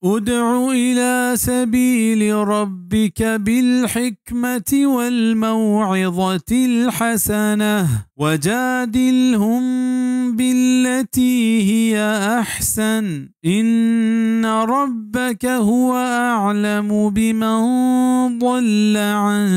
ادع إلى سبيل ربك بالحكمة والموعظة الحسنة وجادلهم بالتي هي أحسن إن ربك هو أعلم بمن ضل عن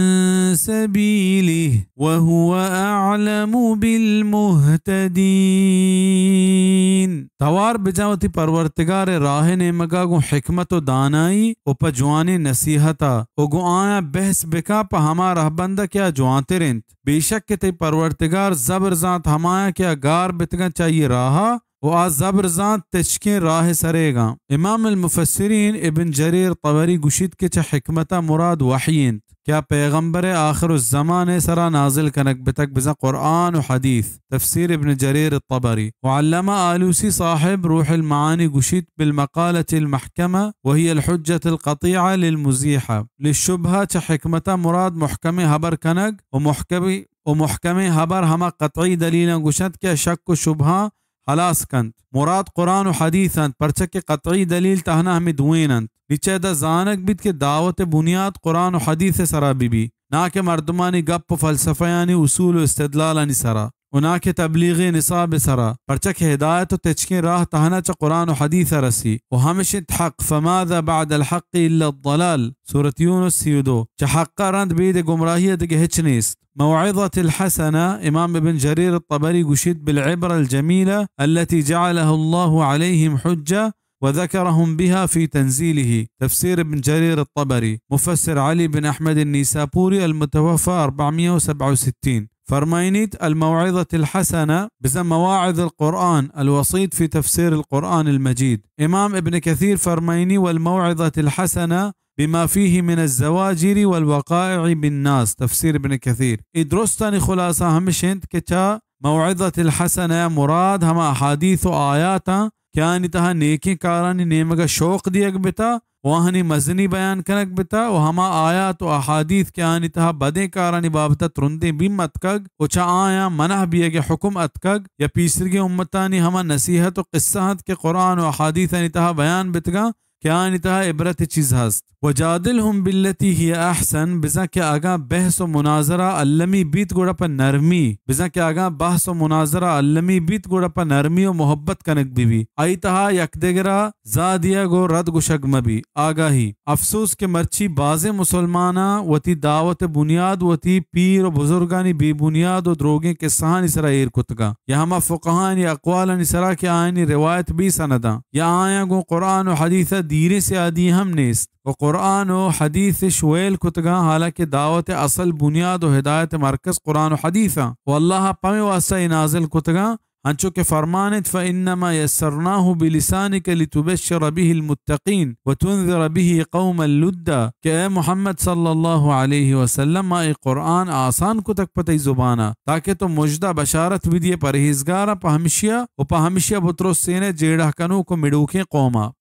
سبيله وهو أعلم بالمهتدين. توار بجاں وتی پرورتگار ءِ راہ ءِ نیمگ ءَ گوں حکمت ءُ دانائی ءُ پہ جوانیں نصیحت ءَ ءُ گوں آیاں بحث بکن پہ ہما رہبند ءَ کہ آ جوانتر اِنت۔ بے شک کہ تئی پرورتگار زبر زانت ہمایاں کہ آ گار بیتگ اَنت چہ آئی ءِ راہ ءَ ءُ آ زبر زانت تچکیں راہ ءِ سر ئیگ ءَ۔ امام المفسرین ابن جریر طبری گوشیت کہ چہ حکمت ءَ مراد وحی اِنت کہ آ پیغمبر آخر الزمان ءِ سرا نازل کنگ بتگ، بزاں قرآن ءُ حدیث۔ تفسیر ابن جریر الطبری۔ ءُ علامہ آلوسی صاحب روح المعانی گوشیت: بالمقالة المحكمة وهي الحجة القطيعة للمزيحة للشبهة۔ چہ حکمت ءَ مراد محکمیں ہبر کنگ ءُ محکمیں، ءُ محکمیں ہبر ہما قطعی دلیلاں گوش اَنت کہ آ شک ءُ شبہاں ہلاس کنت۔ مراد قرآن ءُ حدیث اَنت، پرچا کہ قطعی دلیل تہنا ہمے دوئین اَنت۔ نی چہ ادا زانگ بیت کہ دعوت ءِ بنیاد قرآن ءُ حدیث ءِ سرا بہ بیت، ناں کہ مردمانی گپ ءُ فلسفہانی اصول ءُ استدلالانی سرا، ءُ ناں کہ تبلیغی نصاب ءِ سرا، پرچا کہ ہدایت ءُ تچکیں راہ تہنا چہ قرآن ءُ حدیث ءَ رسی، ءُ ہمش اِنت حق، فماذا بعد الحق إلا الضلال، سورة یونس سی ءُ دو، چہ حق ءَ رند بید گمراہی ءَ دگہ ہچ نیست۔ موعظة الحسنة، امام ابن جریر الطبری گوشیت: بالعبرة الجميلة التي جعلها الله عليهم حجة وذكرهم بها في تنزيله، تفسير ابن جرير الطبري، مفسر علي بن أحمد النيسابوري المتوفى أربعمية وسبعة وستين، فرمائنيت: الموعظة الحسنة، بزاں مواعظ القرآن، الوسيط في تفسير القرآن المجيد۔ امام ابن كثير فرمائني: والموعظة الحسنة بما فيه من الزواجر والوقائع بالناس، تفسير ابن كثير۔ اے درستانی خلاصہ ہمش انت کہ چہ موعظة الحسنہ مراد ہما احادیث و آیاتاں کہ آنی تہا نیکیں کارانی نیمگا شوق دیگ بتا و آہانی مزنی بیان کنگ بتا و ہما آیات و احادیث کہ آنی تہا بدیں کارانی بابتا ترندیں بیم اتکگ و چہ آیاں منع بیگ حکم اتکگ، یا پیسرگیں امتانی ہما نصیحت و قصہ انت کہ قرآن و احادیثانی تہا بیان بتگاں، کہ آنی تہا عبرت چیز ہست۔ وجادلهم بالتي هي احسن، بزاں کہ اگاں بحث و مناظرہ المی بیت گڑا پہ نرمی، بزاں کہ اگاں بحث و مناظرہ المی بیت گڑا پہ نرمی و محبت کنگ بہ بی۔ آئی تہا یک دگرا زاہ دیگ و رد گوشگ مہ بی۔ آگاہی، افسوس کہ مرچی بازیں مسلماناں وتی دعوت بنیاد وتی پیر و بزرگانی بے بنیاد و دروگیں قصہانی سرا ایر کتگاں۔ یا ہما فقہانی اقوالانی سرا کہ آیانی روایت بے سنداں، یا آیاں گوں قرآن و حدیث ء دیریں سیادی ہم نیست و قرآن و حدیث اش ویل کتگاں، حالانکہ دعوت ء اصل بنیاد و ہدایت ء مرکز قرآن و حدیث آں و اللہ ء پمے واسطہ اے نازل کتگاں، انچو کہ فرمان انت: فإنما يسرناه بلسانك لتبشر به المتقين وتنذر به قوما لدا، کہ اے محمد صلی اللہ علیہ وسلم، ما اے قرآن آسان کتگ پہ تئی زبانا، تاکہ تو مژدہ بشارت بدیے پرہیزگاراں پہ ہمشیا و پہ ہمشیا بترسینے جیڑہ کنوک و مڑوکیں قوما۔